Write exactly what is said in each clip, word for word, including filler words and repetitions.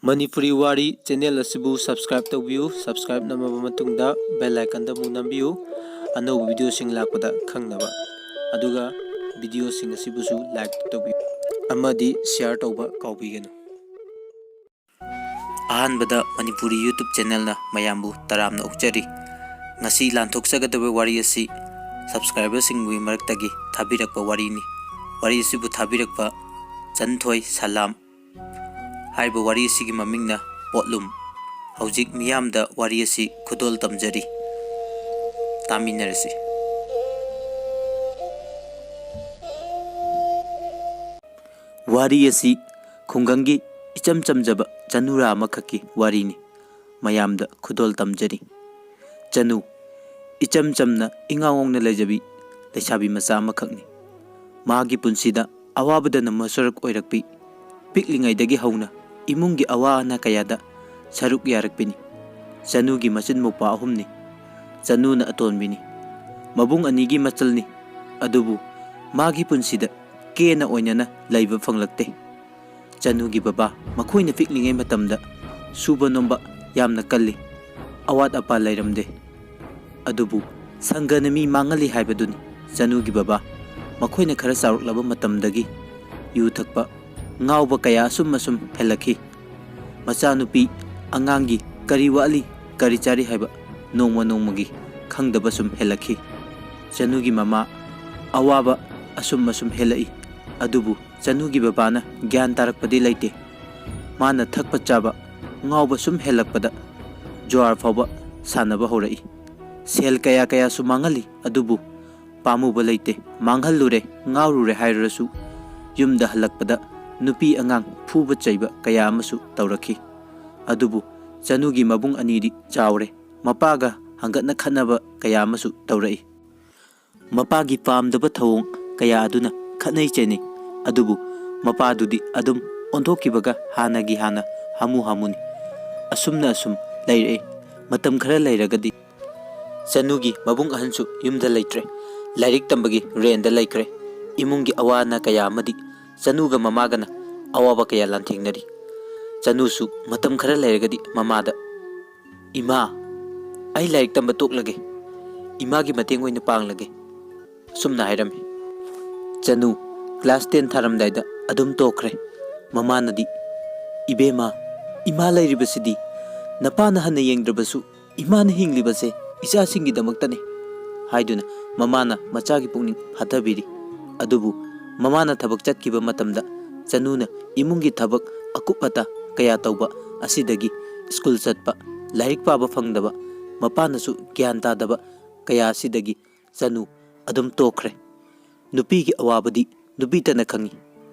ꯃꯅꯤꯄꯨꯔꯤ ꯋꯥꯔꯤ ꯆꯦꯅꯦꯜ ꯑꯁꯤꯕꯨ subscribe ꯇꯧꯕꯤꯌꯨ꯫ Subscribe ꯅꯝꯃꯕ ꯃꯇꯨꯡꯗ bell icon ꯗ ꯑꯃꯨꯛ ꯅꯝꯕꯤꯌꯨ, ꯑꯅꯧꯕ video ꯁꯤꯡ ꯂꯥꯛꯄꯗ ꯈꯪꯅꯕ꯫ ꯑꯗꯨꯒ video ꯁꯤꯡ ꯑꯁꯤꯕꯨꯁꯨ like ꯇꯧꯕꯤꯌꯨ ꯑꯃꯗꯤ share ꯇꯧꯕ ꯀꯥꯎꯕꯤꯒꯅꯨ꯫ ꯑꯍꯥꯟꯕꯗ ꯃꯅꯤꯄꯨꯔꯤ YouTube channel ꯅ ꯃꯌꯥꯝꯕꯨ ꯇꯔꯥꯝꯅ ꯑꯣꯛꯆꯔꯤ꯫ ꯉꯁꯤ ꯂꯥꯟꯊꯣꯛꯆꯒꯗꯕ ꯋꯥꯔꯤ ꯑꯁꯤ subscriber ꯁꯤꯡꯒꯤ ꯃꯔꯛꯇꯒꯤ ꯊꯥꯕꯤꯔꯛꯄ ꯋꯥꯔꯤꯅꯤ꯫ ꯋꯥꯔꯤ ꯑꯁꯤꯕꯨ ꯊꯥꯕꯤꯔꯛꯄ ꯆꯟꯊꯣꯏ ꯁꯂꯥꯝ ꯍꯥꯏꯔꯤꯕ ꯋꯥꯔꯤ ꯑꯁꯤꯒꯤ ꯃꯃꯤꯡꯅ ꯄꯣꯠꯂꯨꯝ꯫ ꯍꯧꯖꯤꯛ ꯃꯤꯌꯥꯝꯗ ꯋꯥꯔꯤ ꯑꯁꯤ ꯈꯨꯗꯣꯜ ꯇꯝꯖꯔꯤ꯫ ꯇꯥꯃꯤꯟꯅꯔꯁꯤ꯫ ꯋꯥꯔꯤ ꯑꯁꯤ ꯈꯨꯡꯒꯪꯒꯤ ꯏꯆꯝ ꯆꯝꯖꯕ ꯆꯅꯨꯔꯥ ꯑꯃꯈꯛꯀꯤ ꯋꯥꯔꯤꯅꯤ꯫ ꯃꯌꯥꯝꯗ ꯈꯨꯗꯣꯜ ꯇꯝꯖꯔꯤ꯫ ꯆꯅꯨ, ꯏꯆꯝ ꯆꯝꯅ ꯏꯉꯥꯎ ꯉꯥꯎꯅ ꯂꯩꯖꯕꯤ ꯂꯩꯁꯥꯕꯤ ꯃꯆꯥ ꯑꯃꯈꯛꯅꯤ꯫ ꯃꯥꯒꯤ ꯄꯨꯟꯁꯤꯗ ꯑꯋꯥꯕꯗꯅ ꯃꯁꯣꯔꯛ ꯑꯣꯏꯔꯛꯄꯤ꯫ ꯄꯤꯛꯂꯤꯉꯩꯗꯒꯤ ꯍꯧꯅ ꯏꯃꯨꯡꯒꯤ ꯑꯋꯥ ꯑꯅꯥ ꯀꯌꯥꯗ ꯁꯔꯨꯛ ꯌꯥꯔꯛꯄꯤꯅꯤ꯫ ꯆꯅꯨꯒꯤ ꯃꯆꯤꯟ ꯃꯧꯄ꯭ꯋꯥ ꯑꯍꯨꯝꯅꯤ꯫ ꯆꯅꯨꯅ ꯑꯇꯣꯟꯕꯤꯅꯤ꯫ ꯃꯕꯨꯡ ꯑꯅꯤꯒꯤ ꯃꯆꯜꯅꯤ꯫ ꯑꯗꯨꯕꯨ ꯃꯥꯒꯤ ꯄꯨꯟꯁꯤꯗ ꯀꯦꯅ ꯑꯣꯏꯅꯅ ꯂꯩꯕ ꯐꯪꯂꯛꯇꯦ꯫ ꯆꯅꯨꯒꯤ ꯕꯕꯥ ꯃꯈꯣꯏꯅ ꯄꯤꯛꯂꯤꯉꯩ ꯃꯇꯝꯗ ꯁꯨꯕ ꯅꯣꯝꯕ ꯌꯥꯝꯅ ꯀꯜꯂꯤ꯫ ꯑꯋꯥꯠ ꯑꯄꯥ ꯂꯩꯔꯝꯗꯦ꯫ ꯑꯗꯨꯕꯨ ꯁꯪꯒꯅ ꯃꯤ ꯃꯥꯡꯍꯜꯂꯤ ꯍꯥꯏꯕꯗꯨꯅꯤ꯫ ꯆꯅꯨꯒꯤ ꯕꯕꯥ ꯃꯈꯣꯏꯅ ꯈꯔ ꯆꯥꯎꯔꯛꯂꯕ ꯃꯇꯝꯗꯒꯤ ꯌꯨ ꯊꯛꯄ, ꯉꯥꯎꯕ ꯀꯌꯥ ꯑꯁꯨꯝ ꯑꯁꯨꯝ ꯍꯦꯜꯂꯛꯈꯤ꯫ ꯃꯆꯥꯅꯨꯄꯤ ꯑꯉꯥꯡꯒꯤ ꯀꯔꯤ ꯋꯥꯠꯂꯤ, ꯀꯔꯤ ꯆꯥꯔꯤ ꯍꯥꯏꯕ ꯅꯣꯡꯃ ꯅꯣꯡꯃꯒꯤ ꯈꯪꯗꯕ ꯁꯨꯝ ꯍꯦꯜꯂꯛꯈꯤ꯫ ꯆꯅꯨꯒꯤ ꯃꯃꯥ ꯑꯋꯥꯕ ꯑꯁꯨꯝ ꯑꯁꯨꯝ ꯍꯦꯜꯂꯛꯏ꯫ ꯑꯗꯨꯕꯨ ꯆꯅꯨꯒꯤ ꯕꯕꯥꯅ ꯒ꯭ꯌꯥꯟ ꯇꯥꯔꯛꯄꯗꯤ ꯂꯩꯇꯦ꯫ ꯃꯥꯅ ꯊꯛꯄ ꯆꯥꯕ, ꯉꯥꯎꯕ ꯁꯨꯝ ꯍꯦꯜꯂꯛꯄꯗ ꯖꯨꯋꯥꯔ ꯐꯥꯎꯕ ꯁꯥꯟꯅꯕ ꯍꯧꯔꯛꯏ꯫ ꯁꯦꯜ ꯀꯌꯥ ꯀꯌꯥꯁꯨ ꯃꯥꯡꯍꯜꯂꯤ, ꯑꯗꯨꯕꯨ ꯄꯥꯝꯃꯨꯕ ꯂꯩꯇꯦ꯫ ꯃꯥꯡꯍꯜꯂꯨꯔꯦ, ꯉꯥꯎꯔꯨꯔꯦ ꯍꯥꯏꯔꯨꯔꯁꯨ ꯌꯨꯝꯗ ꯍꯜꯂꯛꯄꯗ ꯅꯨꯄꯤ ꯑꯉꯥꯡ ꯐꯨꯕ ꯆꯩꯕ ꯀꯌꯥ ꯑꯃꯁꯨ ꯇꯧꯔꯛꯈꯤ꯫ ꯑꯗꯨꯕꯨ ꯆꯅꯨꯒꯤ ꯃꯕꯨꯡ ꯑꯅꯤꯗꯤ ꯆꯥꯎꯔꯦ꯫ ꯃꯄꯥꯒ ꯍꯪꯒꯠꯅ ꯈꯠꯅꯕ ꯀꯌꯥ ꯑꯃꯁꯨ ꯇꯧꯔꯛꯏ꯫ ꯃꯄꯥꯒꯤ ꯄꯥꯝꯗꯕ ꯊꯧꯑꯣꯡ ꯀꯌꯥ ꯑꯗꯨꯅ ꯈꯠꯅꯩ ꯆꯩꯅꯩ꯫ ꯑꯗꯨꯕꯨ ꯃꯄꯥꯗꯨꯗꯤ ꯑꯗꯨꯝ ꯑꯣꯟꯊꯣꯛꯈꯤꯕꯒ ꯍꯥꯟꯅꯒꯤ ꯍꯥꯟꯅ ꯍꯥꯃꯨ ꯍꯥꯃꯨꯅꯤ꯫ ꯑꯁꯨꯝꯅ ꯑꯁꯨꯝ ꯂꯩꯔꯛꯏ꯫ ꯃꯇꯝ ꯈꯔ ꯂꯩꯔꯒꯗꯤ ꯆꯅꯨꯒꯤ ꯃꯕꯨꯡ ꯑꯍꯟꯁꯨ ꯌꯨꯝꯗ ꯂꯩꯇ꯭ꯔꯦ꯫ ꯂꯥꯏꯔꯤꯛ ꯇꯝꯕꯒꯤ ꯔꯦꯟꯗ ꯂꯩꯈ꯭ꯔꯦ꯫ ꯏꯃꯨꯡꯒꯤ ꯑꯋꯥ ꯑꯅꯥ ꯀꯌꯥ ꯑꯃꯗꯤ ꯆꯅꯨꯒ ꯃꯃꯥꯒꯅ ꯑꯋꯥꯕ ꯀꯌꯥ ꯂꯥꯟꯊꯦꯡꯅꯔꯤ꯫ ꯆꯅꯨꯁꯨ ꯃꯇꯝ ꯈꯔ ꯂꯩꯔꯒꯗꯤ ꯃꯃꯥꯗ, "ꯏꯃꯥ, ꯑꯩ ꯂꯥꯏꯔꯤꯛ ꯇꯝꯕ ꯇꯣꯛꯂꯒꯦ, ꯏꯃꯥꯒꯤ ꯃꯇꯦꯡ ꯑꯣꯏꯅ ꯄꯥꯡꯂꯒꯦ," ꯑꯁꯨꯝꯅ ꯍꯥꯏꯔꯝꯃꯤ꯫ ꯆꯅꯨ class ten ꯊꯥꯔꯝꯗꯥꯏꯗ ꯑꯗꯨꯝ ꯇꯣꯛꯈ꯭ꯔꯦ꯫ ꯃꯃꯥꯅꯗꯤ, "ꯏꯕꯦꯝꯃ, ꯏꯃꯥ ꯂꯩꯔꯤꯕꯁꯤꯗꯤ ꯅꯄꯥꯅ ꯍꯟꯅ ꯌꯦꯡꯗ꯭ꯔꯕꯁꯨ ꯏꯃꯥꯅ ꯍꯤꯡꯂꯤꯕꯁꯦ ꯏꯆꯥꯁꯤꯡꯒꯤꯗꯃꯛꯇꯅꯤ" ꯍꯥꯏꯗꯨꯅ ꯃꯃꯥꯅ ꯃꯆꯥꯒꯤ ꯄꯨꯛꯅꯤꯡ ꯐꯥꯊꯕꯤꯔꯤ꯫ ꯑꯗꯨꯕꯨ ꯃꯃꯥꯅ ꯊꯕꯛ ꯆꯠꯈꯤꯕ ꯃꯇꯝꯗ ꯆꯅꯨꯅ ꯏꯃꯨꯡꯒꯤ ꯊꯕꯛ ꯑꯀꯨꯞ ꯑꯇꯥ ꯀꯌꯥ ꯇꯧꯕ ꯑꯁꯤꯗꯒꯤ ꯁ꯭ꯀꯨꯜ ꯆꯠꯄ, ꯂꯥꯏꯔꯤꯛ ꯄꯥꯕ ꯐꯪꯗꯕ, ꯃꯄꯥꯅꯁꯨ ꯒ꯭ꯌꯥꯟ ꯇꯥꯗꯕ ꯀꯌꯥ ꯑꯁꯤꯗꯒꯤ ꯆꯅꯨ ꯑꯗꯨꯝ ꯇꯣꯛꯈ꯭ꯔꯦ꯫ ꯅꯨꯄꯤꯒꯤ ꯑꯋꯥꯕꯗꯤ ꯅꯨꯄꯤꯇꯅ ꯈꯪꯏ꯫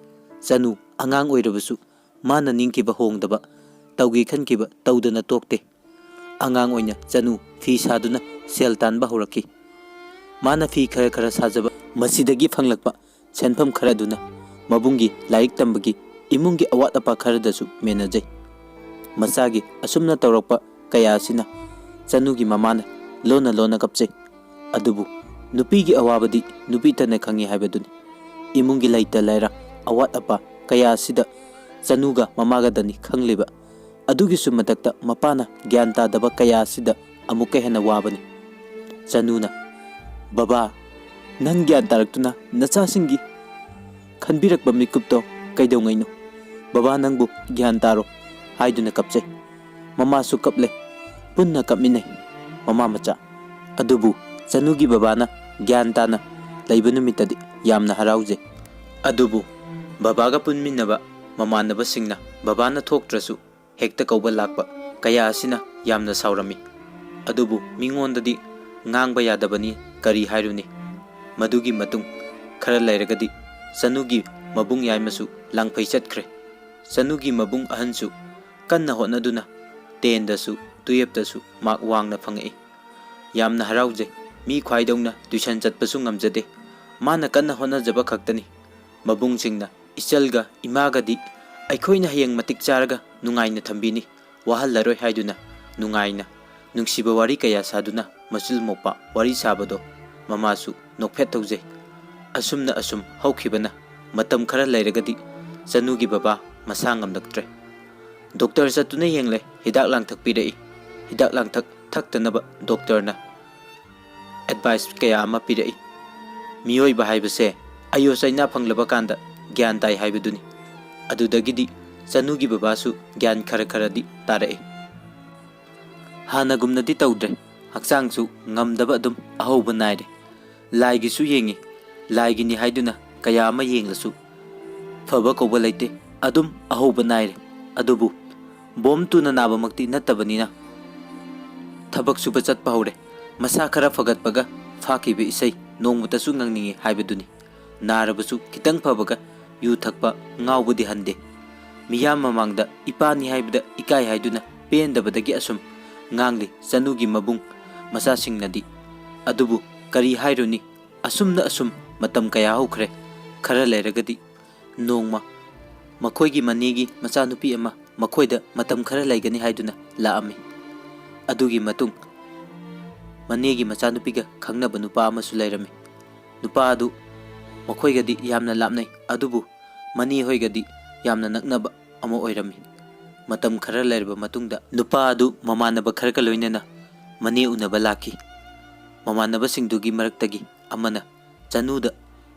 ꯆꯅꯨ ꯑꯉꯥꯡ ꯑꯣꯏꯔꯕꯁꯨ ꯃꯥꯅ ꯅꯤꯡꯈꯤꯕ ꯍꯣꯡꯗꯕ, ꯇꯧꯒꯦ ꯈꯟꯈꯤꯕ ꯇꯧꯗꯅ ꯇꯣꯛꯇꯦ꯫ ꯑꯉꯥꯡ ꯑꯣꯏꯅ ꯆꯅꯨ ꯐꯤ ꯁꯥꯗꯨꯅ ꯁꯦꯜ ꯇꯥꯟꯕ ꯍꯧꯔꯛꯈꯤ꯫ ꯃꯥꯅ ꯐꯤ ꯈꯔ ꯈꯔ ꯁꯥꯖꯕ, ꯃꯁꯤꯗꯒꯤ ꯐꯪꯂꯛꯄ ꯁꯦꯟꯐꯝ ꯈꯔꯗꯨꯅ ꯃꯕꯨꯡꯒꯤ ꯂꯥꯏꯔꯤꯛ ꯇꯝꯕꯒꯤ, ꯏꯃꯨꯡꯒꯤ ꯑꯋꯥꯠ ꯑꯄꯥ ꯈꯔꯗꯁꯨ ꯃꯦꯟꯅꯖꯩ꯫ ꯃꯆꯥꯒꯤ ꯑꯁꯨꯝꯅ ꯇꯧꯔꯛꯄ ꯀꯌꯥ ꯑꯁꯤꯅ ꯆꯅꯨꯒꯤ ꯃꯃꯥꯅ ꯂꯣꯟꯅ ꯂꯣꯟꯅ ꯀꯞꯆꯩ꯫ ꯑꯗꯨꯕꯨ ꯅꯨꯄꯤꯒꯤ ꯑꯋꯥꯕꯗꯤ ꯅꯨꯄꯤꯇꯅ ꯈꯪꯏ ꯍꯥꯏꯕꯗꯨꯅꯤ꯫ ꯏꯃꯨꯡꯒꯤ ꯂꯩꯇ ꯂꯩꯔ, ꯑꯋꯥꯠ ꯑꯄꯥ ꯀꯌꯥ ꯑꯁꯤꯗ ꯆꯅꯨꯒ ꯃꯃꯥꯒꯗꯅꯤ ꯈꯪꯂꯤꯕ꯫ ꯑꯗꯨꯒꯤꯁꯨ ꯃꯊꯛꯇ ꯃꯄꯥꯅ ꯒ꯭ꯌꯥꯟ ꯇꯥꯗꯕ ꯀꯌꯥ ꯑꯁꯤꯗ ꯑꯃꯨꯛꯀ ꯍꯦꯟꯅ ꯋꯥꯕꯅꯤ꯫ ꯆꯅꯨꯅ, "ꯕꯕꯥ, ꯅꯪ ꯒ꯭ꯌꯥꯟ ꯇꯥꯔꯛꯇꯨꯅ ꯅꯆꯥꯁꯤꯡꯒꯤ ꯈꯟꯕꯤꯔꯛꯄ ꯃꯤꯀꯨꯞꯇꯣ ꯀꯩꯗꯧꯉꯩꯅꯣ? ꯕꯕꯥ, ꯅꯪꯕꯨ ꯒ꯭ꯌꯥꯟ ꯇꯥꯔꯣ" ꯍꯥꯏꯗꯨꯅ ꯀꯞꯆꯩ꯫ ꯃꯃꯥꯁꯨ ꯀꯞꯂꯦ꯫ ꯄꯨꯟꯅ ꯀꯞꯃꯤꯟꯅꯩ ꯃꯃꯥ ꯃꯆꯥ꯫ ꯑꯗꯨꯕꯨ ꯆꯅꯨꯒꯤ ꯕꯕꯥꯅ ꯒ꯭ꯌꯥꯟ ꯇꯥꯅ ꯂꯩꯕ ꯅꯨꯃꯤꯠꯇꯗꯤ ꯌꯥꯝꯅ ꯍꯔꯥꯎꯖꯩ꯫ ꯑꯗꯨꯕꯨ ꯕꯕꯥꯒ ꯄꯨꯟꯃꯤꯟꯅꯕ ꯃꯃꯥꯟꯅꯕꯁꯤꯡꯅ ꯕꯕꯥꯅ ꯊꯣꯛꯇ꯭ꯔꯁꯨ ꯍꯦꯛꯇ ꯀꯧꯕ ꯂꯥꯛꯄ ꯀꯌꯥ ꯑꯁꯤꯅ ꯌꯥꯝꯅ ꯁꯥꯎꯔꯝꯃꯤ꯫ ꯑꯗꯨꯕꯨ ꯃꯤꯉꯣꯟꯗꯗꯤ ꯉꯥꯡꯕ ꯌꯥꯗꯕꯅꯤ, ꯀꯔꯤ ꯍꯥꯏꯔꯨꯅꯤ? ꯃꯗꯨꯒꯤ ꯃꯇꯨꯡ ꯈꯔ ꯂꯩꯔꯒꯗꯤ ꯆꯅꯨꯒꯤ ꯃꯕꯨꯡ ꯌꯥꯏꯃꯁꯨ ꯂꯥꯡꯐꯩ ꯆꯠꯈ꯭ꯔꯦ꯫ ꯆꯅꯨꯒꯤ ꯃꯕꯨꯡ ꯑꯍꯟꯁꯨ ꯀꯟꯅ ꯍꯣꯠꯅꯗꯨꯅ tenꯗꯁꯨ twelveꯇꯁꯨ mark ꯋꯥꯡꯅ ꯐꯪꯉꯛꯏ꯫ ꯌꯥꯝꯅ ꯍꯔꯥꯎꯖꯩ꯫ ꯃꯤ ꯈ꯭ꯋꯥꯏꯗꯧꯅ tuition ꯆꯠꯄꯁꯨ ꯉꯝꯖꯗꯦ꯫ ꯃꯥꯅ ꯀꯟꯅ ꯍꯣꯠꯅꯖꯕ ꯈꯛꯇꯅꯤ꯫ ꯃꯕꯨꯡꯁꯤꯡꯅ ꯏꯆꯜꯒ ꯏꯃꯥꯒꯗꯤ ꯑꯩꯈꯣꯏꯅ ꯍꯌꯦꯡ ꯃꯇꯤꯛ ꯆꯥꯔꯒ ꯅꯨꯡꯉꯥꯏꯅ ꯊꯝꯕꯤꯅꯤ, ꯋꯥꯍꯜꯂꯔꯣꯏ ꯍꯥꯏꯗꯨꯅ ꯅꯨꯡꯉꯥꯏꯅ ꯅꯨꯡꯁꯤꯕ ꯋꯥꯔꯤ ꯀꯌꯥ ꯁꯥꯗꯨꯅ ꯃꯆꯤꯜ ꯃꯧꯄꯥ ꯋꯥꯔꯤ ꯁꯥꯕꯗꯣ ꯃꯃꯥꯁꯨ ꯅꯣꯛꯐꯦꯠ ꯇꯧꯖꯩ꯫ ꯑꯁꯨꯝꯅ ꯑꯁꯨꯝ ꯍꯧꯈꯤꯕꯅ ꯃꯇꯝ ꯈꯔ ꯂꯩꯔꯒꯗꯤ ꯆꯅꯨꯒꯤ ꯕꯕꯥ ꯃꯁꯥ ꯉꯝꯂꯛꯇ꯭ꯔꯦ꯫ ꯗꯣꯛꯇꯔ ꯆꯠꯇꯨꯅ ꯌꯦꯡꯂꯦ, ꯍꯤꯗꯥꯛ ꯂꯥꯡꯊꯛ ꯄꯤꯔꯛꯏ꯫ ꯍꯤꯗꯥꯛ ꯂꯥꯡꯊꯛ ꯊꯛꯇꯅꯕ ꯗꯣꯛꯇꯔꯅ ꯑꯦꯗꯚꯥꯏꯁ ꯀꯌꯥ ꯑꯃ ꯄꯤꯔꯛꯏ꯫ ꯃꯤꯑꯣꯏꯕ ꯍꯥꯏꯕꯁꯦ ꯑꯌꯣ ꯆꯩꯅꯥ ꯐꯪꯂꯕ ꯀꯥꯟꯗ ꯒ꯭ꯌꯥꯟ ꯇꯥꯏ ꯍꯥꯏꯕꯗꯨꯅꯤ꯫ ꯑꯗꯨꯗꯒꯤꯗꯤ ꯆꯅꯨꯒꯤ ꯕꯕꯥꯁꯨ ꯒ꯭ꯌꯥꯟ ꯈꯔ ꯈꯔꯗꯤ ꯇꯥꯔꯛꯏ꯫ ꯍꯥꯟꯅꯒꯨꯝꯅꯗꯤ ꯇꯧꯗ꯭ꯔꯦ꯫ ꯍꯛꯆꯥꯡꯁꯨ ꯉꯝꯗꯕ ꯑꯗꯨꯝ ꯑꯍꯧꯕ ꯅꯥꯏꯔꯦ꯫ ꯂꯥꯏꯒꯤꯁꯨ ꯌꯦꯡꯉꯤ꯫ ꯂꯥꯏꯒꯤꯅꯤ ꯍꯥꯏꯗꯨꯅ ꯀꯌꯥ ꯑꯃ ꯌꯦꯡꯂꯁꯨ ꯐꯕ ꯀꯧꯕ ꯂꯩꯇꯦ꯫ ꯑꯗꯨꯝ ꯑꯍꯧꯕ ꯅꯥꯏꯔꯦ꯫ ꯑꯗꯨꯕꯨ ꯕꯣꯝ ꯇꯨꯅ ꯅꯥꯕꯃꯛꯇꯤ ꯅꯠꯇꯕꯅꯤꯅ ꯊꯕꯛ ꯁꯨꯕ ꯆꯠꯄ ꯍꯧꯔꯦ꯫ ꯃꯁꯥ ꯈꯔ ꯐꯒꯠꯄꯒ ꯐꯥꯈꯤꯕ ꯏꯁꯩ ꯅꯣꯡꯃꯇꯁꯨ ꯉꯪꯅꯤꯡꯏ ꯍꯥꯏꯕꯗꯨꯅꯤ꯫ ꯅꯥꯔꯕꯁꯨ ꯈꯤꯇꯪ ꯐꯕꯒ ꯌꯨ ꯊꯛꯄ, ꯉꯥꯎꯕꯗꯤ ꯍꯟꯗꯦ꯫ ꯃꯤꯌꯥꯝ ꯃꯃꯥꯡꯗ ꯏꯄꯥꯅꯤ ꯍꯥꯏꯕꯗ ꯏꯀꯥꯏ ꯍꯥꯏꯗꯨꯅ ꯄꯦꯟꯗꯕꯗꯒꯤ ꯑꯁꯨꯝ ꯉꯥꯡꯂꯤ ꯆꯅꯨꯒꯤ ꯃꯕꯨꯡ ꯃꯆꯥꯁꯤꯡꯅꯗꯤ꯫ ꯑꯗꯨꯕꯨ ꯀꯔꯤ ꯍꯥꯏꯔꯨꯅꯤ? ꯑꯁꯨꯝꯅ ꯑꯁꯨꯝ ꯃꯇꯝ ꯀꯌꯥ ꯍꯧꯈ꯭ꯔꯦ꯫ ꯈꯔ ꯂꯩꯔꯒꯗꯤ ꯅꯣꯡꯃ ꯃꯈꯣꯏꯒꯤ ꯃꯅꯦꯒꯤ ꯃꯆꯥꯅꯨꯄꯤ ꯑꯃ ꯃꯈꯣꯏꯗ ꯃꯇꯝ ꯈꯔ ꯂꯩꯒꯅꯤ ꯍꯥꯏꯗꯨꯅ ꯂꯥꯛꯑꯝꯃꯤ꯫ ꯑꯗꯨꯒꯤ ꯃꯇꯨꯡ ꯃꯅꯦꯒꯤ ꯃꯆꯥꯅꯨꯄꯤꯒ ꯈꯪꯅꯕ ꯅꯨꯄꯥ ꯑꯃꯁꯨ ꯂꯩꯔꯝꯃꯤ꯫ ꯅꯨꯄꯥ ꯑꯗꯨ ꯃꯈꯣꯏꯒꯗꯤ ꯌꯥꯝꯅ ꯂꯥꯞꯅꯩ, ꯑꯗꯨꯕꯨ ꯃꯅꯦ ꯍꯣꯏꯒꯗꯤ ꯌꯥꯝꯅ ꯅꯛꯅꯕ ꯑꯃ ꯑꯣꯏꯔꯝꯃꯤ꯫ ꯃꯇꯝ ꯈꯔ ꯂꯩꯔꯕ ꯃꯇꯨꯡꯗ ꯅꯨꯄꯥ ꯑꯗꯨ ꯃꯃꯥꯟꯅꯕ ꯈꯔꯒ ꯂꯣꯏꯅꯅ ꯃꯅꯦ ꯎꯅꯕ ꯂꯥꯛꯈꯤ꯫ ꯃꯃꯥꯟꯅꯕꯁꯤꯡꯗꯨꯒꯤ ꯃꯔꯛꯇꯒꯤ ꯑꯃꯅ ꯆꯅꯨꯗ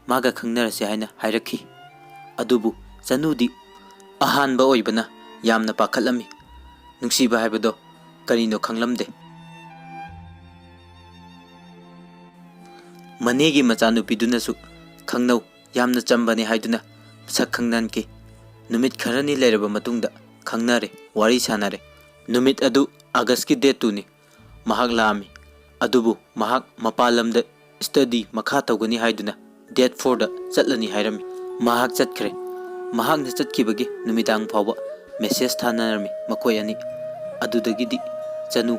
ꯃꯥꯒ ꯈꯪꯅꯔꯁꯦ ꯍꯥꯏꯅ ꯍꯥꯏꯔꯛꯈꯤ꯫ ꯑꯗꯨꯕꯨ ꯆꯅꯨꯗꯤ ꯑꯍꯥꯟꯕ ꯑꯣꯏꯕꯅ ꯌꯥꯝꯅ ꯄꯥꯈꯠꯂꯝꯃꯤ꯫ ꯅꯨꯡꯁꯤꯕ ꯍꯥꯏꯕꯗꯣ ꯀꯔꯤꯅꯣ ꯈꯪꯂꯝꯗꯦ꯫ ꯃꯅꯦꯒꯤ ꯃꯆꯥꯅꯨꯄꯤꯗꯨꯅꯁꯨ "ꯈꯪꯅꯧ, ꯌꯥꯝꯅ ꯆꯝꯕꯅꯤ" ꯍꯥꯏꯗꯨꯅ ꯁꯛ ꯈꯪꯅꯍꯟꯈꯤ꯫ ꯅꯨꯃꯤꯠ ꯈꯔꯅꯤ ꯂꯩꯔꯕ ꯃꯇꯨꯡꯗ ꯈꯪꯅꯔꯦ, ꯋꯥꯔꯤ ꯁꯥꯟꯅꯔꯦ꯫ ꯅꯨꯃꯤꯠ ꯑꯗꯨ ꯑꯥꯒꯁꯀꯤ ꯗꯦꯠ ꯇꯨꯅꯤ꯫ ꯃꯍꯥꯛ ꯂꯥꯛꯑꯝꯃꯤ꯫ ꯑꯗꯨꯕꯨ ꯃꯍꯥꯛ ꯃꯄꯥꯟ ꯂꯝꯗ ꯁ꯭ꯇꯗꯤ ꯃꯈꯥ ꯇꯧꯒꯅꯤ ꯍꯥꯏꯗꯨꯅ ꯗꯦꯠ ꯐꯣꯔꯗ ꯆꯠꯂꯅꯤ ꯍꯥꯏꯔꯝꯃꯤ꯫ ꯃꯍꯥꯛ ꯆꯠꯈ꯭ꯔꯦ꯫ ꯃꯍꯥꯛꯅ ꯆꯠꯈꯤꯕꯒꯤ ꯅꯨꯃꯤꯗꯥꯡ ꯐꯥꯎꯕ ꯃꯦꯁꯦꯖ ꯊꯥꯅꯔꯝꯃꯤ ꯃꯈꯣꯏ ꯑꯅꯤ꯫ ꯑꯗꯨꯗꯒꯤꯗꯤ ꯆꯅꯨ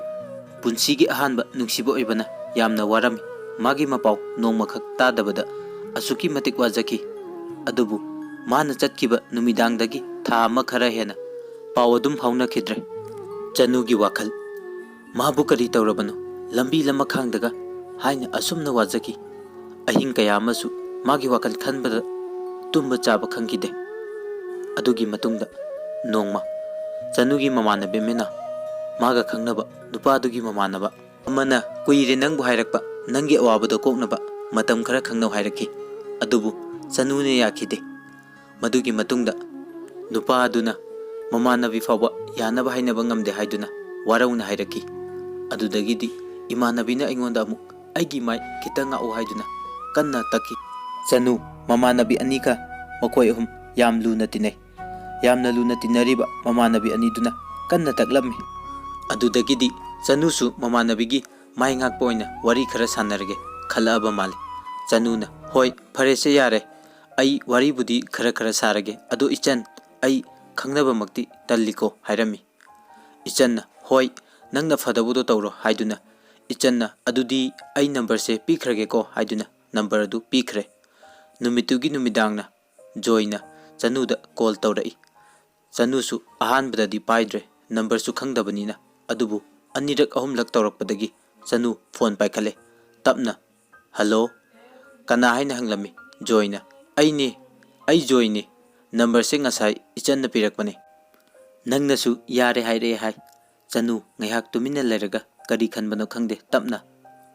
ꯄꯨꯟꯁꯤꯒꯤ ꯑꯍꯥꯟꯕ ꯅꯨꯡꯁꯤꯕ ꯑꯣꯏꯕꯅ ꯌꯥꯝꯅ ꯋꯥꯔꯝꯃꯤ꯫ ꯃꯥꯒꯤ ꯃꯄꯥꯎ ꯅꯣꯡꯃꯈꯛ ꯇꯥꯗꯕꯗ ꯑꯁꯨꯛꯀꯤ ꯃꯇꯤꯛ ꯋꯥꯖꯈꯤ꯫ ꯑꯗꯨꯕꯨ ꯃꯥꯅ ꯆꯠꯈꯤꯕ ꯅꯨꯃꯤꯗꯥꯡꯗꯒꯤ ꯊꯥ ꯑꯃ ꯈꯔ ꯍꯦꯟꯅ ꯄꯥꯎ ꯑꯗꯨꯝ ꯐꯥꯎꯅꯈꯤꯗ꯭ꯔꯦ꯫ ꯆꯅꯨꯒꯤ ꯋꯥꯈꯜ, ꯃꯥꯕꯨ ꯀꯔꯤ ꯇꯧꯔꯕꯅꯣ? ꯂꯝꯕꯤ ꯂꯃꯈꯥꯡꯗꯒ ꯍꯥꯏꯅ ꯑꯁꯨꯝꯅ ꯋꯥꯖꯈꯤ꯫ ꯑꯍꯤꯡ ꯀꯌꯥ ꯑꯃꯁꯨ ꯃꯥꯒꯤ ꯋꯥꯈꯜ ꯈꯟꯕꯗ ꯇꯨꯝꯕ ꯆꯥꯕ ꯈꯪꯈꯤꯗꯦ꯫ ꯑꯗꯨꯒꯤ ꯃꯇꯨꯡꯗ ꯅꯣꯡꯃ ꯆꯅꯨꯒꯤ ꯃꯃꯥꯟꯅꯕꯤ ꯑꯃꯅ ꯃꯥꯒ ꯈꯪꯅꯕ ꯅꯨꯄꯥꯗꯨꯒꯤ ꯃꯃꯥꯟꯅꯕ ꯑꯃꯅ ꯀꯨꯏꯔꯦ ꯅꯪꯕꯨ ꯍꯥꯏꯔꯛꯄ, ꯅꯪꯒꯤ ꯑꯋꯥꯕꯗꯣ ꯀꯣꯛꯅꯕ ꯃꯇꯝ ꯈꯔ ꯈꯪꯅꯧ ꯍꯥꯏꯔꯛꯈꯤ꯫ ꯑꯗꯨꯕꯨ ꯆꯅꯨꯅ ꯌꯥꯈꯤꯗꯦ꯫ ꯃꯗꯨꯒꯤ ꯃꯇꯨꯡꯗ ꯅꯨꯄꯥ ꯑꯗꯨꯅ ꯃꯃꯥꯟꯅꯕꯤ ꯐꯥꯎꯕ ꯌꯥꯅꯕ ꯍꯥꯏꯅꯕ ꯉꯝꯗꯦ ꯍꯥꯏꯗꯨꯅ ꯋꯥꯔꯧꯅ ꯍꯥꯏꯔꯛꯈꯤ꯫ ꯑꯗꯨꯗꯒꯤꯗꯤ ꯏꯃꯥꯟꯅꯕꯤꯅ ꯑꯩꯉꯣꯟꯗ ꯑꯃꯨꯛ ꯑꯩꯒꯤ ꯃꯥꯏ ꯈꯤꯇꯪ ꯉꯥꯛꯎ ꯍꯥꯏꯗꯨꯅ ꯀꯟꯅ ꯇꯛꯈꯤ꯫ ꯆꯅꯨ, ꯃꯃꯥꯟꯅꯕꯤ ꯑꯅꯤꯒ ꯃꯈꯣꯏ ꯑꯍꯨꯝ ꯌꯥꯝ ꯂꯨꯅ ꯇꯤꯟꯅꯩ꯫ ꯌꯥꯝꯅ ꯂꯨꯅ ꯇꯤꯟꯅꯔꯤꯕ ꯃꯃꯥꯟꯅꯕꯤ ꯑꯅꯤꯗꯨꯅ ꯀꯟꯅ ꯇꯛꯂꯝꯃꯤ꯫ ꯑꯗꯨꯗꯒꯤꯗꯤ ꯆꯅꯨꯁꯨ ꯃꯃꯥꯟꯅꯕꯤꯒꯤ ꯃꯥꯏ ꯉꯥꯛꯄ ꯑꯣꯏꯅ ꯋꯥꯔꯤ ꯈꯔ ꯁꯥꯟꯅꯔꯒꯦ ꯈꯜꯂꯛꯑꯕ ꯃꯥꯜꯂꯤ꯫ ꯆꯅꯨꯅ, "ꯍꯣꯏ, ꯐꯔꯦꯁꯦ, ꯌꯥꯔꯦ꯫ ꯑꯩ ꯋꯥꯔꯤꯕꯨꯗꯤ ꯈꯔ ꯈꯔ ꯁꯥꯔꯒꯦ꯫ ꯑꯗꯣ ꯏꯆꯟ, ꯑꯩ ꯈꯪꯅꯕꯃꯛꯇꯤ ꯇꯜꯂꯤꯀꯣ" ꯍꯥꯏꯔꯝꯃꯤ꯫ ꯏꯆꯟꯅ, "ꯍꯣꯏ, ꯅꯪꯅ ꯐꯗꯧꯕꯗꯣ ꯇꯧꯔꯣ" ꯍꯥꯏꯗꯨꯅ ꯏꯆꯟꯅ, "ꯑꯗꯨꯗꯤ ꯑꯩ ꯅꯝꯕꯔꯁꯦ ꯄꯤꯈ꯭ꯔꯒꯦꯀꯣ" ꯍꯥꯏꯗꯨꯅ ꯅꯝꯕꯔ ꯑꯗꯨ ꯄꯤꯈ꯭ꯔꯦ꯫ ꯅꯨꯃꯤꯠꯇꯨꯒꯤ ꯅꯨꯃꯤꯗꯥꯡꯅ ꯖꯣꯏꯅ ꯆꯅꯨꯗ ꯀꯣꯜ ꯇꯧꯔꯛꯏ꯫ ꯆꯅꯨꯁꯨ ꯑꯍꯥꯟꯕꯗꯗꯤ ꯄꯥꯏꯗ꯭ꯔꯦ, ꯅꯝꯕꯔꯁꯨ ꯈꯪꯗꯕꯅꯤꯅ꯫ ꯑꯗꯨꯕꯨ ꯑꯅꯤꯔꯛ ꯑꯍꯨꯝꯂꯛ ꯇꯧꯔꯛꯄꯗꯒꯤ ꯆꯅꯨ ꯐꯣꯟ ꯄꯥꯏꯈꯠꯂꯦ꯫ ꯇꯞꯅ, "ꯍꯜꯂꯣ, ꯀꯅꯥ?" ꯍꯥꯏꯅ ꯍꯪꯂꯝꯃꯤ꯫ ꯖꯣꯏꯅ, "ꯑꯩꯅꯦ, ꯑꯩ ꯖꯣꯏꯅꯦ꯫ ꯅꯝꯕꯔꯁꯦ ꯉꯁꯥꯏ ꯏꯆꯟꯅ ꯄꯤꯔꯛꯄꯅꯦ꯫ ꯅꯪꯅꯁꯨ ꯌꯥꯔꯦ ꯍꯥꯏꯔꯛꯑꯦ ꯍꯥꯏ"꯫ ꯆꯅꯨ ꯉꯥꯏꯍꯥꯛ ꯇꯨꯃꯤꯟꯅ ꯂꯩꯔꯒ ꯀꯔꯤ ꯈꯟꯕꯅꯣ ꯈꯪꯗꯦ, ꯇꯞꯅ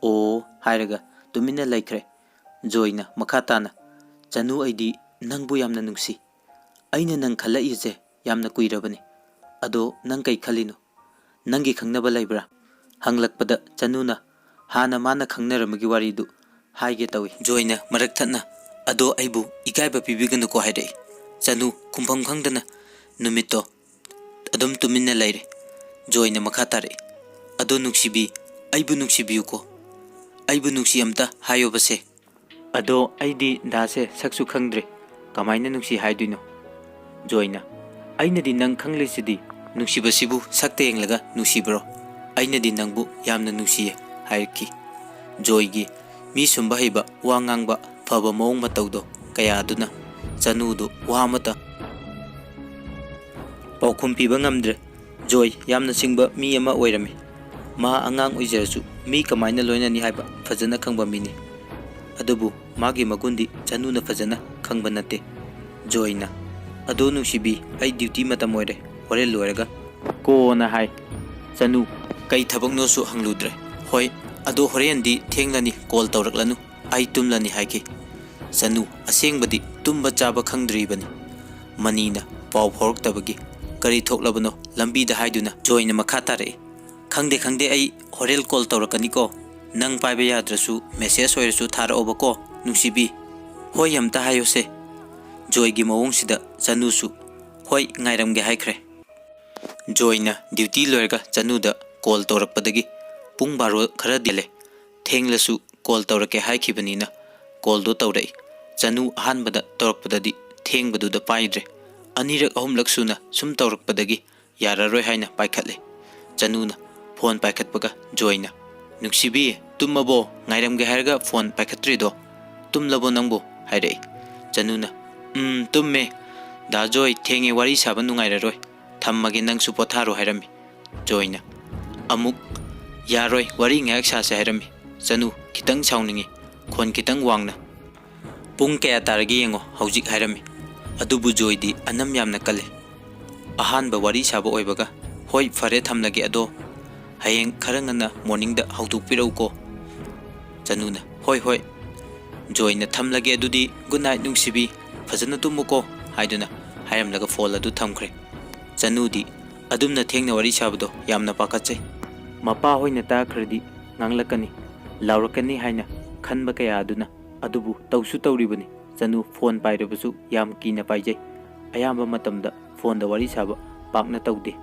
"ꯑꯣ" ꯍꯥꯏꯔꯒ ꯇꯨꯃꯤꯟꯅ ꯂꯩꯈ꯭ꯔꯦ꯫ ꯖꯣꯏꯅ ꯃꯈꯥ ꯇꯥꯅ, "ꯆꯅꯨ, ꯑꯩꯗꯤ ꯅꯪꯕꯨ ꯌꯥꯝꯅ ꯅꯨꯡꯁꯤ꯫ ꯑꯩꯅ ꯅꯪ ꯈꯜꯂꯛꯏꯁꯦ ꯌꯥꯝꯅ ꯀꯨꯏꯔꯕꯅꯤ꯫ ꯑꯗꯣ ꯅꯪ ꯀꯩ ꯈꯜꯂꯤꯅꯣ? ꯅꯪꯒꯤ ꯈꯪꯅꯕ ꯂꯩꯕ꯭ꯔꯥ?" ꯍꯪꯂꯛꯄꯗ ꯆꯅꯨꯅ ꯍꯥꯟꯅ ꯃꯥꯅ ꯈꯪꯅꯔꯝꯕꯒꯤ ꯋꯥꯔꯤꯗꯨ ꯍꯥꯏꯒꯦ ꯇꯧꯏ꯫ ꯖꯣꯏꯅ ꯃꯔꯛ ꯊꯠꯅ, "ꯑꯗꯣ ꯑꯩꯕꯨ ꯏꯀꯥꯏꯕ ꯄꯤꯕꯤꯒꯅꯨꯀꯣ" ꯍꯥꯏꯔꯛꯏ꯫ ꯆꯅꯨ ꯈꯨꯝꯐꯝ ꯈꯪꯗꯅ ꯅꯨꯃꯤꯠꯇꯣ ꯑꯗꯨꯝ ꯇꯨꯃꯤꯟꯅ ꯂꯩꯔꯦ꯫ ꯖꯣꯏꯅ ꯃꯈꯥ ꯇꯥꯔꯛꯏ, "ꯑꯗꯣ ꯅꯨꯡꯁꯤꯕꯤ, ꯑꯩꯕꯨ ꯅꯨꯡꯁꯤꯕꯤꯌꯨꯀꯣ꯫ ꯑꯩꯕꯨ ꯅꯨꯡꯁꯤ ꯑꯝꯇ ꯍꯥꯏꯌꯣꯕꯁꯦ꯫ ꯑꯗꯣ ꯑꯩꯗꯤ ꯗꯥꯁꯦ ꯁꯛꯁꯨ ꯈꯪꯗ꯭ꯔꯦ, ꯀꯃꯥꯏꯅ ꯅꯨꯡꯁꯤ ꯍꯥꯏꯗꯣꯏꯅꯣ?" ꯖꯣꯏꯅ, "ꯑꯩꯅꯗꯤ ꯅꯪ ꯈꯪꯂꯤꯁꯤꯗꯤ, ꯅꯨꯡꯁꯤꯕꯁꯤꯕꯨ ꯁꯛꯇ ꯌꯦꯡꯂꯒ ꯅꯨꯡꯁꯤꯕ꯭ꯔꯣ? ꯑꯩꯅꯗꯤ ꯅꯪꯕꯨ ꯌꯥꯝꯅ ꯅꯨꯡꯁꯤꯌꯦ" ꯍꯥꯏꯔꯛꯈꯤ꯫ ꯖꯣꯏꯒꯤ ꯃꯤ ꯁꯨꯝꯕ ꯍꯩꯕ, ꯋꯥ ꯉꯥꯡꯕ ꯐꯕ ꯃꯑꯣꯡ ꯃꯇꯧꯗꯣ ꯀꯌꯥ ꯑꯗꯨꯅ ꯆꯅꯨꯗꯨ ꯋꯥ ꯑꯃꯇ ꯄꯥꯎꯈꯨꯝ ꯄꯤꯕ ꯉꯝꯗ꯭ꯔꯦ꯫ ꯖꯣꯏ ꯌꯥꯝꯅ ꯁꯤꯡꯕ ꯃꯤ ꯑꯃ ꯑꯣꯏꯔꯝꯃꯤ꯫ ꯃꯥ ꯑꯉꯥꯡ ꯑꯣꯏꯖꯔꯁꯨ ꯃꯤ ꯀꯃꯥꯏꯅ ꯂꯣꯏꯅꯅꯤ ꯍꯥꯏꯕ ꯐꯖꯅ ꯈꯪꯕ ꯃꯤꯅꯤ꯫ ꯑꯗꯨꯕꯨ ꯃꯥꯒꯤ ꯃꯒꯨꯟꯗꯤ ꯆꯅꯨꯅ ꯐꯖꯅ ꯈꯪꯕ ꯅꯠꯇꯦ꯫ ꯖꯣꯏꯅ, "ꯑꯗꯣ ꯅꯨꯡꯁꯤꯕꯤ, ꯑꯩ ꯗ꯭ꯌꯨꯇꯤ ꯃꯇꯝ ꯑꯣꯏꯔꯦ, ꯍꯣꯔꯦꯟ ꯂꯣꯏꯔꯒ ꯀꯣꯟꯅ ꯍꯥꯏ꯫ ꯆꯅꯨ ꯀꯩ ꯊꯕꯛꯅꯣꯁꯨ ꯍꯪꯂꯨꯗ꯭ꯔꯦ꯫ "ꯍꯣꯏ, ꯑꯗꯣ ꯍꯣꯔꯦꯟꯗꯤ ꯊꯦꯡꯂꯅꯤ, ꯀꯣꯜ ꯇꯧꯔꯛꯂꯅꯨ, ꯑꯩ ꯇꯨꯝꯂꯅꯤ" ꯍꯥꯏꯈꯤ꯫ ꯆꯅꯨ ꯑꯁꯦꯡꯕꯗꯤ ꯇꯨꯝꯕ ꯆꯥꯕ ꯈꯪꯗ꯭ꯔꯤꯕꯅꯤ꯫ ꯃꯅꯤꯅ ꯄꯥꯎ ꯐꯥꯎꯔꯛꯇꯕꯒꯤ "ꯀꯔꯤ ꯊꯣꯛꯂꯕꯅꯣ?" ꯂꯝꯕꯤꯗ ꯍꯥꯏꯗꯨꯅ ꯖꯣꯏꯅ ꯃꯈꯥ ꯇꯥꯔꯛꯏ꯫ "ꯈꯪꯗꯦ, ꯈꯪꯗꯦ, ꯑꯩ ꯍꯣꯔꯦꯟ ꯀꯣꯜ ꯇꯧꯔꯛꯀꯅꯤꯀꯣ꯫ ꯅꯪ ꯄꯥꯏꯕ ꯌꯥꯗ꯭ꯔꯁꯨ ꯃꯦꯁꯦꯖ ꯑꯣꯏꯔꯁꯨ ꯊꯥꯔꯛꯑꯣꯕꯀꯣ, ꯅꯨꯡꯁꯤꯕꯤ꯫ ꯍꯣꯏ, ꯑꯝꯇ ꯍꯥꯏꯌꯣꯁꯦ"꯫ ꯖꯣꯏꯒꯤ ꯃꯑꯣꯡꯁꯤꯗ ꯆꯅꯨꯁꯨ "ꯍꯣꯏ, ꯉꯥꯏꯔꯝꯒꯦ" ꯍꯥꯏꯈ꯭ꯔꯦ꯫ ꯖꯣꯏꯅ ꯗ꯭ꯌꯨꯇꯤ ꯂꯣꯏꯔꯒ ꯆꯅꯨꯗ ꯀꯣꯜ ꯇꯧꯔꯛꯄꯗꯒꯤ ꯄꯨꯡ ꯕꯥꯔꯣ ꯈꯔ ꯍꯦꯜꯂꯦ꯫ ꯊꯦꯡꯂꯁꯨ ꯀꯣꯜ ꯇꯧꯔꯛꯀꯦ ꯍꯥꯏꯈꯤꯕꯅꯤꯅ ꯀꯣꯜꯗꯣ ꯇꯧꯔꯛꯏ꯫ ꯆꯅꯨ ꯑꯍꯥꯟꯕꯗ ꯇꯧꯔꯛꯄꯗꯗꯤ ꯊꯦꯡꯕꯗꯨꯗ ꯄꯥꯏꯗ꯭ꯔꯦ꯫ ꯑꯅꯤꯔꯛ ꯑꯍꯨꯝꯂꯛ ꯁꯨꯅ ꯁꯨꯝ ꯇꯧꯔꯛꯄꯗꯒꯤ ꯌꯥꯔꯔꯣꯏ ꯍꯥꯏꯅ ꯄꯥꯏꯈꯠꯂꯦ꯫ ꯆꯅꯨꯅ ꯐꯣꯟ ꯄꯥꯏꯈꯠꯄꯒ ꯖꯣꯏꯅ "ꯅꯨꯡꯁꯤꯕꯤ, ꯇꯨꯝꯃꯕꯣ? ꯉꯥꯏꯔꯝꯒꯦ ꯍꯥꯏꯔꯒ ꯐꯣꯟ ꯄꯥꯏꯈꯠꯇ꯭ꯔꯤꯗꯣ, ꯇꯨꯝꯂꯕꯣ ꯅꯪꯕꯨ?" ꯍꯥꯏꯔꯛꯏ꯫ ꯆꯅꯨꯅ "ꯎꯝ, ꯇꯨꯝꯃꯦ꯫ ꯗꯥ ꯖꯣꯏ, ꯊꯦꯡꯉꯦ, ꯋꯥꯔꯤ ꯁꯥꯕ ꯅꯨꯡꯉꯥꯏꯔꯔꯣꯏ, ꯊꯝꯃꯒꯦ, ꯅꯪꯁꯨ ꯄꯣꯊꯥꯔꯣ" ꯍꯥꯏꯔꯝꯃꯤ꯫ ꯖꯣꯏꯅ ꯑꯃꯨꯛ "ꯌꯥꯔꯣꯏ, ꯋꯥꯔꯤ ꯉꯥꯏꯍꯥꯛ ꯁꯥꯁꯦ" ꯍꯥꯏꯔꯝꯃꯤ꯫ ꯆꯅꯨ ꯈꯤꯇꯪ ꯁꯥꯎꯅꯤꯡꯉꯤ, ꯈꯣꯟ ꯈꯤꯇꯪ ꯋꯥꯡꯅ "ꯄꯨꯡ ꯀꯌꯥ ꯇꯥꯔꯒꯦ ꯌꯦꯡꯉꯣ ꯍꯧꯖꯤꯛ" ꯍꯥꯏꯔꯝꯃꯤ꯫ ꯑꯗꯨꯕꯨ ꯖꯣꯏꯗꯤ ꯑꯅꯝ ꯌꯥꯝꯅ ꯀꯜꯂꯤ꯫ ꯑꯍꯥꯟꯕ ꯋꯥꯔꯤ ꯁꯥꯕ ꯑꯣꯏꯕꯒ "ꯍꯣꯏ, ꯐꯔꯦ, ꯊꯝꯂꯒꯦ, ꯑꯗꯣ ꯍꯌꯦꯡ ꯈꯔ ꯉꯟꯅ ꯃꯣꯔꯅꯤꯡꯗ ꯍꯧꯗꯣꯛꯄꯤꯔꯛꯎꯀꯣ" ꯆꯅꯨꯅ꯫ "ꯍꯣꯏ, ꯍꯣꯏ"꯫ ꯖꯣꯏꯅ "ꯊꯝꯂꯒꯦ ꯑꯗꯨꯗꯤ, ꯒꯨꯗ ꯅꯥꯏꯠ ꯅꯨꯡꯁꯤꯕꯤ, ꯐꯖꯅ ꯇꯨꯝꯃꯨꯀꯣ" ꯍꯥꯏꯗꯨꯅ ꯍꯥꯏꯔꯝꯂꯒ ꯐꯣꯟ ꯑꯗꯨ ꯊꯝꯈ꯭ꯔꯦ꯫ ꯆꯅꯨꯗꯤ ꯑꯗꯨꯝꯅ ꯊꯦꯡꯅ ꯋꯥꯔꯤ ꯁꯥꯕꯗꯣ ꯌꯥꯝꯅ ꯄꯥꯈꯠꯆꯩ꯫ ꯃꯄꯥ ꯍꯣꯏꯅ ꯇꯥꯈ꯭ꯔꯗꯤ ꯉꯥꯡꯂꯛꯀꯅꯤ, ꯂꯥꯎꯔꯛꯀꯅꯤ ꯍꯥꯏꯅ ꯈꯟꯕ ꯀꯌꯥ ꯑꯗꯨꯅ꯫ ꯑꯗꯨꯕꯨ ꯇꯧꯁꯨ ꯇꯧꯔꯤꯕꯅꯤ꯫ ꯆꯅꯨ ꯐꯣꯟ ꯄꯥꯏꯔꯕꯁꯨ ꯌꯥꯝ ꯀꯤꯅ ꯄꯥꯏꯖꯩ꯫ ꯑꯌꯥꯝꯕ ꯃꯇꯝꯗ ꯐꯣꯟꯗ ꯋꯥꯔꯤ ꯁꯥꯕ ꯄꯥꯛꯅ ꯇꯧꯗꯦ꯫